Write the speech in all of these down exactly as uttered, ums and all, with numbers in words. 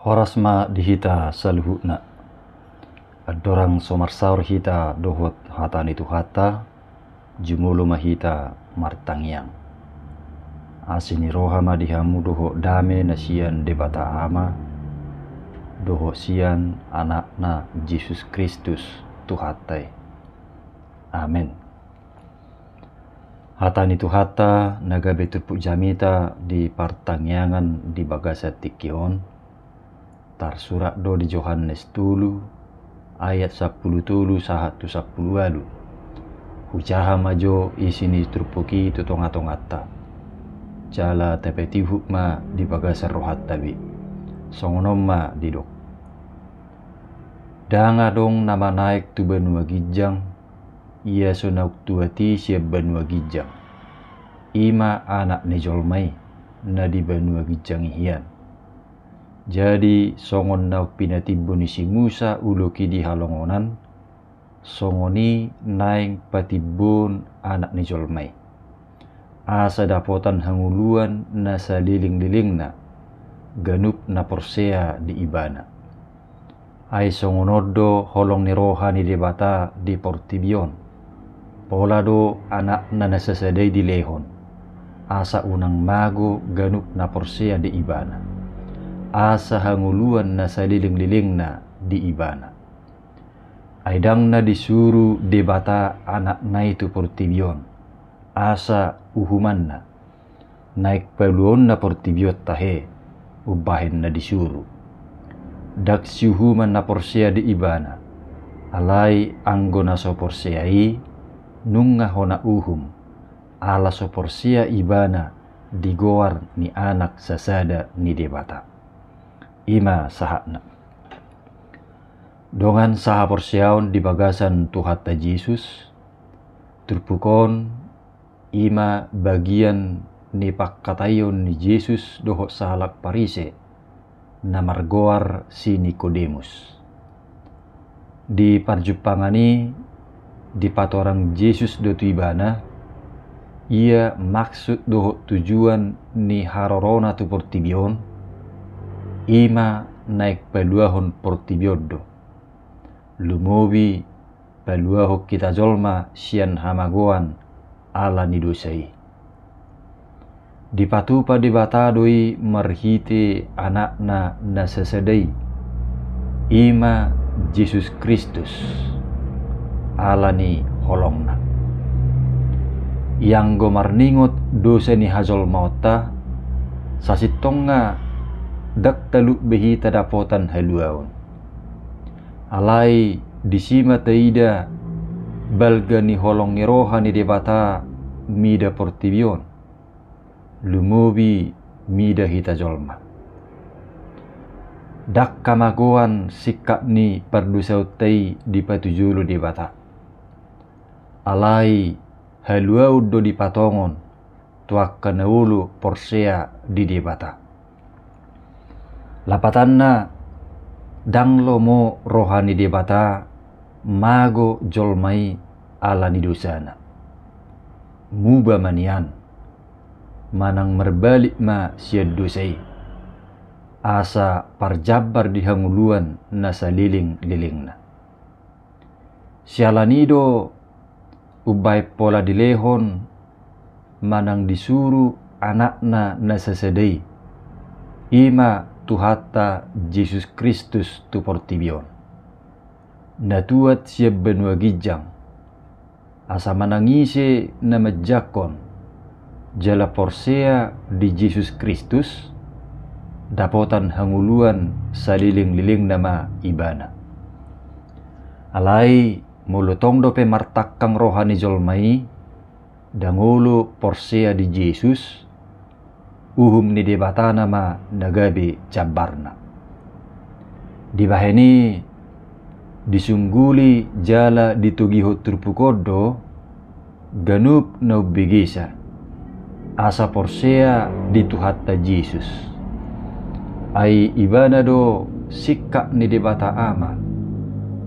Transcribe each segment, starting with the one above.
Horas ma di hita saluhutna. Andorang so marsaor hita dohot hata ni Tuhanta, jumolo ma hita martangiang. Asi ni roha ma di hamu dohot dame na sian Debata Ama, dohot sian Anakna Jesus Kristus Tuhanta i. Amen. Hata ni Tuhanta na gabe turpuk jamita di partangiangan di bagasan tingki on, tarsurat do di Johannes tolu ayat sampulu tolu sahat tu sampulu ualu. Hujaha ma jo isi ni turpuk i tu tongatonganta, jala tapatihuk ma di bagasan rohanta be. Songon on ma didok: Ndang adong na manaek tu banua ginjang, ia so naung tuat i sian banua ginjang, i ma Anak ni jolma i, na di banua ginjang i hian. Jadi songon naung pinatimbo ni si Musa ulok i di halongonan, songon i naeng patimboon Anak ni jolma i, asa dapotan hangoluan na salelenglelengna ganup na porsea di Ibana. Ai songon on do holong ni roha ni Debata di portibi on. Pola do Anakna na sasada i dilehon, asa unang mago ganup na porsea di Ibana, asa hangoluan na salelenglelengna di Ibana. Ai ndang na disuru Debata Anakna i tu portibi on asa uhumanna, naeng paluaonna portibi on tahe, umbahen na disuru. Ndang siuhuman na porsea di Ibana. Alai anggo na so porsea i, nunga hona uhum, ala so porsea ibana di goar ni Anak sasada ni Debata. I ma sahatna. Dongan sahaporseaon di bagasan Tuhanta Jesus, turpuk on i ma bagian ni pangkataion ni Jesus dohot sahalak Parise, na margoar si Nikodemus. Di parjumpangan i, dipatorang Jesus do tu ibana, ia maksud dohot tujuan ni harorona tu portibi on, i ma naeng paluahon portibi on do. Lumobi paluahon hita jolma sian hamagoan ala ni dosa i. Dipatupa Debata do i marhite Anakna na sasada i, i ma Jesus Kristus, ala ni holongna. Ianggo marningot dosa ni hajolmaonta, sasintongna ndang talup be hita dapotan haluaon. Alai disi ma taida balga ni holong ni roha ni Debata mida portibi on, lumobi mida hita jolma. Ndang hamagoan singkat ni pardosaonta i dipatujolo Debata. Alai haluaon do dipatongon tu angka na olo porsea di Debata. Lapatanna, ndang lomo roha ni Debata mago jolma i ala ni dosana. Muba ma nian, manang marbalik ma sian dosa i, asa parjambar di hangoluan na salelenglelengna. Siala ni i do umbahen pola dilehon manang disuru Anakna na sasada i, i ma Tuhanta Jesus Kristus tu portibi on, na tuat sian banua ginjang, asa manang ise na manjangkon jala porsea di Jesus Kristus, dapotan hangoluan salelenglelengna ma ibana. Alai molo tong dope martangkang roha ni jolma i, ndang olo porsea di Jesus, uhum ni Debata nama na gabe jambarna. Dibahen i, disungguli jala ditogihon turpuk on do ganup na umbegesa, asa porsea di Tuhanta Jesus. Ai ibana do singkat ni Debata Ama,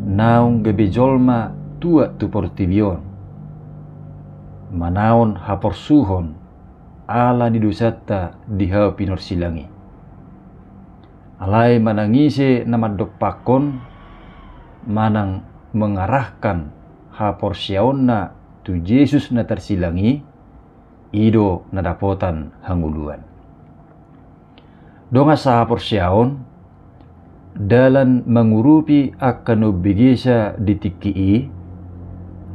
naung gabe jolma tuat tu portibi on, manaon haporsuhon ala ni dosanta di hau pinorsilang i. Alai manang ise na mandompakkon manang mengarahkan haporseaonna tu Jesus na tarsilang i, i do na dapotan hangoluan. Dongan sahaporseaon, dalan mangurupi angka na umbegesa di tingki i,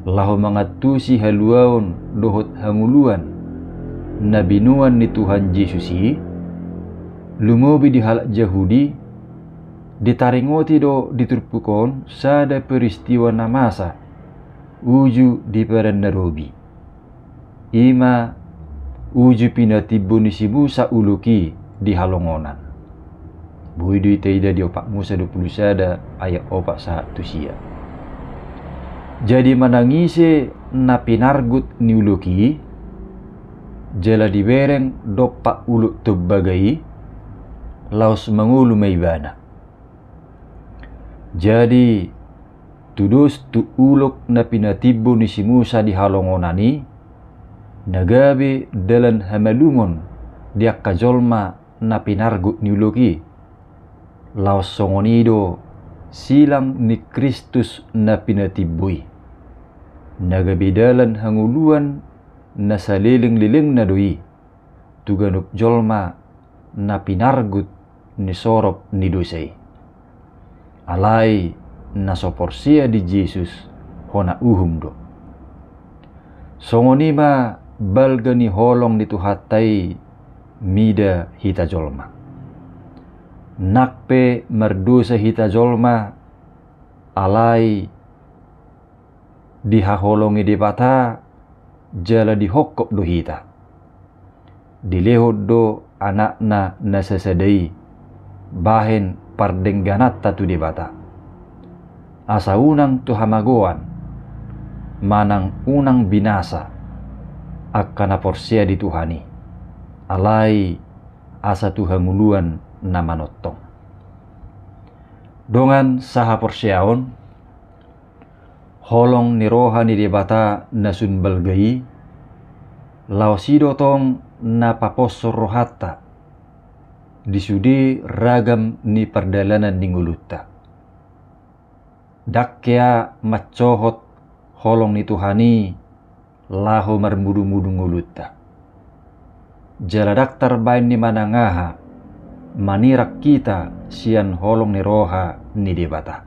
laho mangantusi haluaon dohot hangoluan na binoan ni Tuhan Jesus i, lumobi di halak Jahudi, ditaringoti do di turpuk on sada peristiwa na masa uju di Padan na Robi. I ma uju pinatimbo ni si Musa ulok i di halongonan. Boi do i taida di Opat Musa dua pulu sada ayat opat sahat tu sia. Jadi manang ise na pinargut ni ulok i, jala dibereng dompak ulok tombaga i, laos mangolu ma ibana. Jadi, tudos tu ulok na pinatimbo ni si Musa di halongonan i, na gabe dalan hamalumon di angka jolma na pinargut ni ulok i. Laos songon i do silang ni Kristus na pinatimbo i, na gabe dalan hangoluan na salelenglelengna do i tu ganup jolma na pinargut ni sorop ni dosa i. Alai na so porsea di Jesus hona uhum do. Songon i ma balga ni holong ni Tuhanta i mida hita jolma. Nang pe mardosa hita jolma, alai dihaholongi Debata jala dihophop do hita. Dilehon do Anakna na sasada i bahen pardenggananta tu Debata, asa unang tu hamagoan manang unang binasa angka na porsea di Tuhan i, alai asa tu hangoluan na manongtong. Dongan sahaporseaon, holong ni roha ni Debata na sun balga i, laos i do tong na paposhon rohanta di sude ragam ni pardalanan ni ngolunta. Ndang hea mansohot holong ni Tuhan i laho marmudumudu ngolunta. Jala ndang tarbaen ni manang aha manirang hita sian holong ni roha ni Debata.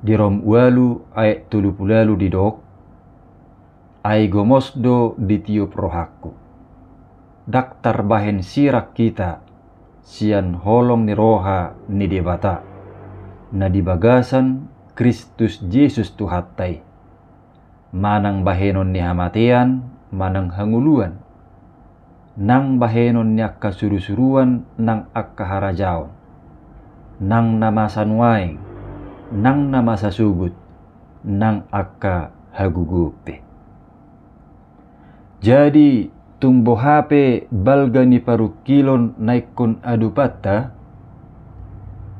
Di Rom ualu ayat tolu pulu ualu didok, ai gomos do ditiop rohangku. Ndang tarbaen sirang hita sian holong ni roha ni Debata na di bagasan Kristus Jesus Tuhanta i. Manang bahenon ni hamatean manang hangoluan, nang bahenon ni angka surusuruan nang angka harajaon, nang na masa nuaeng, nang na masa sogot, nang angka hagogoon pe. Jadi, tung boha pe balga ni parungkilon na ingkon adopanta,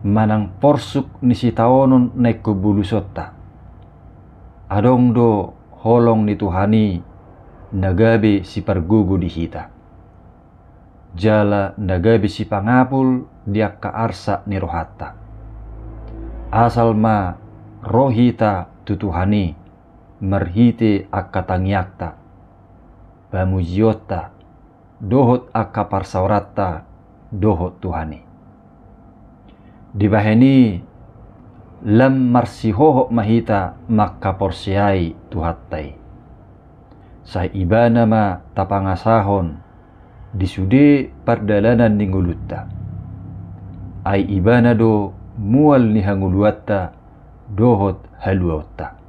manang porsuk ni sitaonon na ingkon bolusonta, adong do holong ni Tuhan i na gabe sipargogo di hita, jala na gabe sipangapul di angka arsak ni rohanta. Asal ma ro hita tu Tuhan i marhite angka tangiangta, pamujionta, dohot angka parsaoranta dohot Tuhan i. Dibahen i, lam marsihohot ma hita mangkaporseai Tuhanta i. Sai Ibana ma tapangasahon di sude pardalanan ni ngolunta. Ai Ibana do mual ni hangoluanta dohot haluaonta.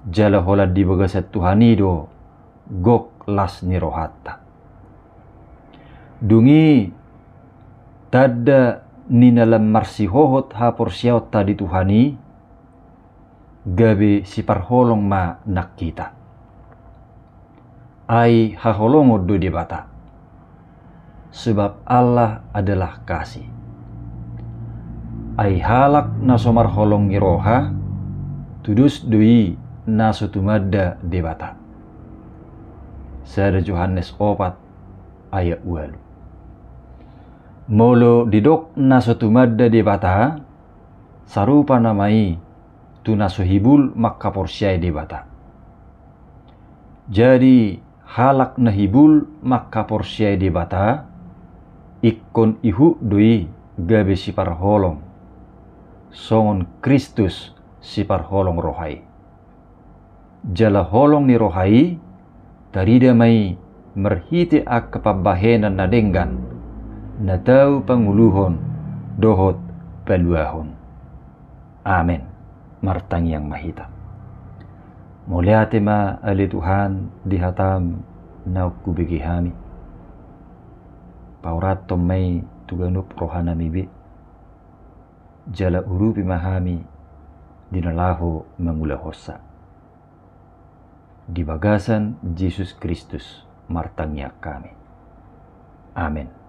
Jala holan di bagasan Tuhan i do gok las ni rohanta. Dung i, tanda ni na lam marsihohot haporseaonta di Tuhan i, gabe siparholong ma nang hita. Ai haholongon do Debata. Sebab Allah adalah kasih. Ai halak na so marholong ni roha, tudos do i na so tumanda Debata. Sada Johannes opat ayat ualu. Molo didok na so tumanda Debata, sarupa nama i tu na so hibul mangkaporseai Debata. Jadi, halak na hibul mangkaporseai Debata, ingkon ihut do i gabe siparholong, songon Kristus siparholong roha i. Jala holong ni roha i tarida ma i marhite angka pambahenan na denggan, na tau panguluhon dohot paluahon. Amen. Martangiang ma hita. Mauliate ma ale Tuhan di hataM naung hubege hami. Paurathon ma i tu ganup rohanami be. Jala urupi ma hami di na laho mangulahonsa. Di bagasan Jesus Kristus martangiang hami. Amen.